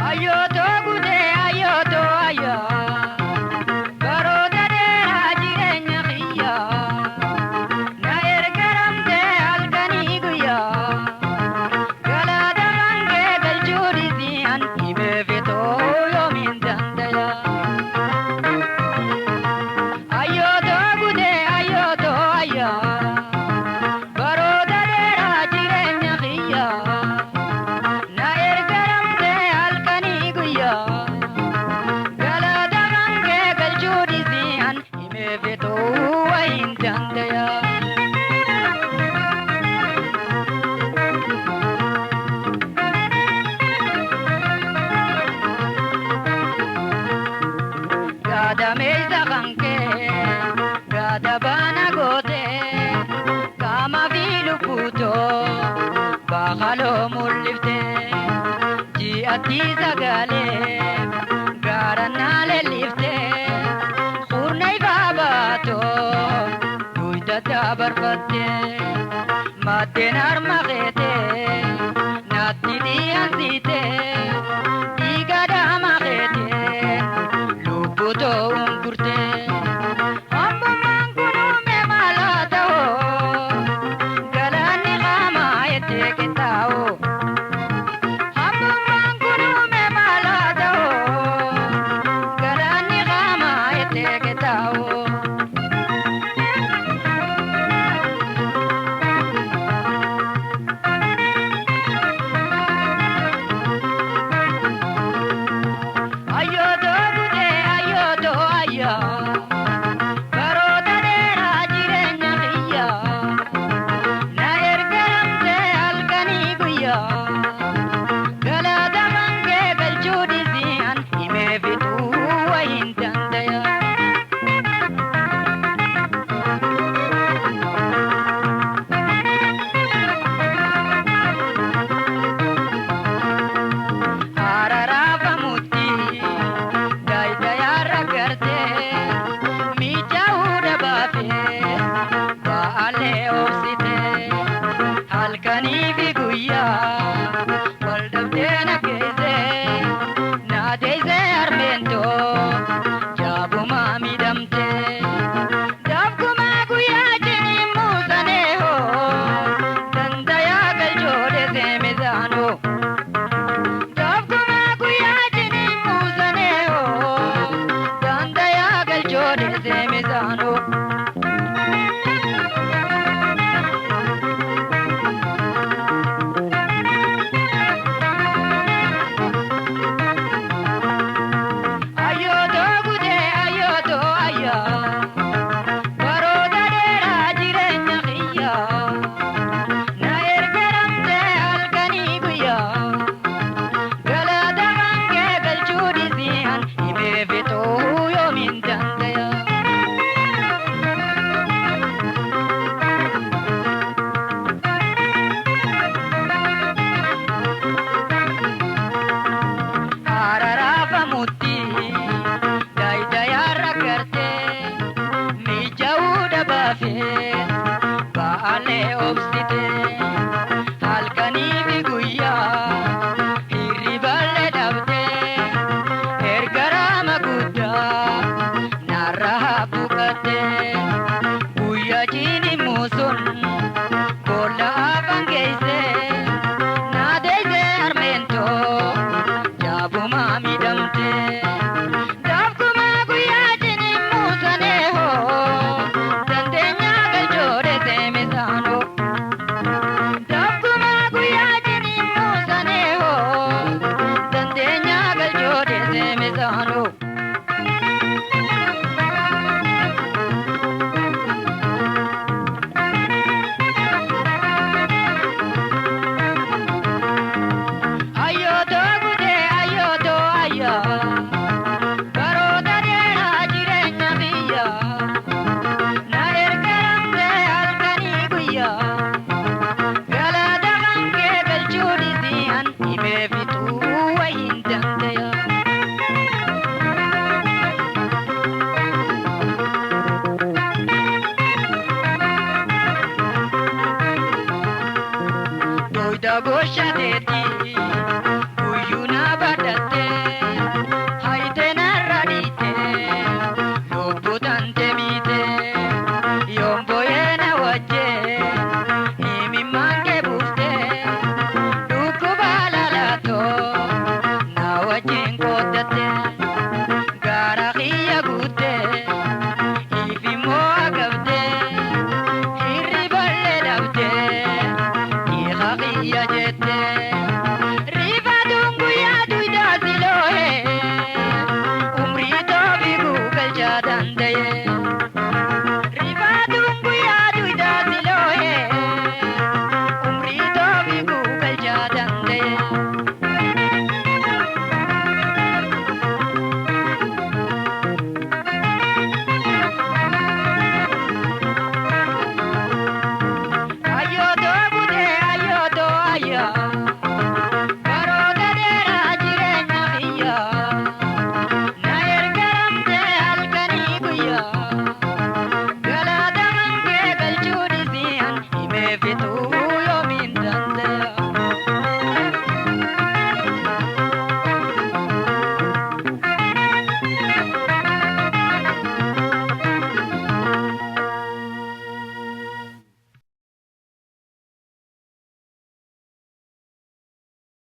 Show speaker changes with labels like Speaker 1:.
Speaker 1: Ayyooto gutee ayyooto ayyaa baroota dheeraa jireenya kiyyaa na ergaramtee halkanii guyyaa galaata kangee galchuu dhiisii an himee fitoo yoomiin dandayaa. Ayyooto gutee ayyooto ayyaa baroota dheeraa jireenya kiyyaa. Na ergaramtee halkanii guyyaa galaata kangee galchuu dhiisii an himee fitoo wayiin dandayaa. Gaadameessa kankee gaada baana gootee qaama fi lubbuutoo baakaloo mul'iftee ji'atti sagalee gaarannaa leelliftee qurna ifaa baatoo duyda dabarfattee maddeen harma keetee naatti dhiyansitee dhiiga dhaama keetee lubbutoo ungurtee. Hambummaan kun uume maalaa ta'oo galaanni qaamaa ettee qixxaa'oo. Hambummaan kun uume maalaa ta'oo galaanni qaamaa ettee qixxaa'oo. Ayyooto gutee ayyooto ayyaa baroota dheeraa jireenya kiyyaa na ergaramtee halkanii guyyaa galaata kangee galchuu dhiisii an himee fixuu wayiin dandayaa. Araraafamutti daayidayaarra gartee miidhauu dhabaafee ba'aalee obsitee halkanii fi guyyaa wal dhabdee na geessee na deessee harmeentoo jaabumaa miidhamtee daafkumaa guyyaa jiniin muusanee hoo dandayaa galchoo deessee mizaanoo. Daafkumaa guyyaa jiniin muusanee hoo dandayaa galchoo deessee mizaanoo. Ayyooto gutee ayyooto ayyaa baroota dheeraa jireenya kiyyaa na ergaramtee halkanii guyyaa galaata kangee galchuu dhiisii an himee fixuu yoomiin dandayaa. Araraafamutti daayidayaarra gartee miidhauu dhabaafee ba'aalee obsitee halkanii fi guyyaa hirriballee dhabdee ergaraama guddaa narraa buqattee guyyaa jiini muusun boolla afaan geessee na deessee harmeentoo jaabumaa miidhamtee. Daafkumaa guyyaa jiniin muusanee hoo dandeenyaa galchoo deessee mizaanoo. Dida gooshateeti.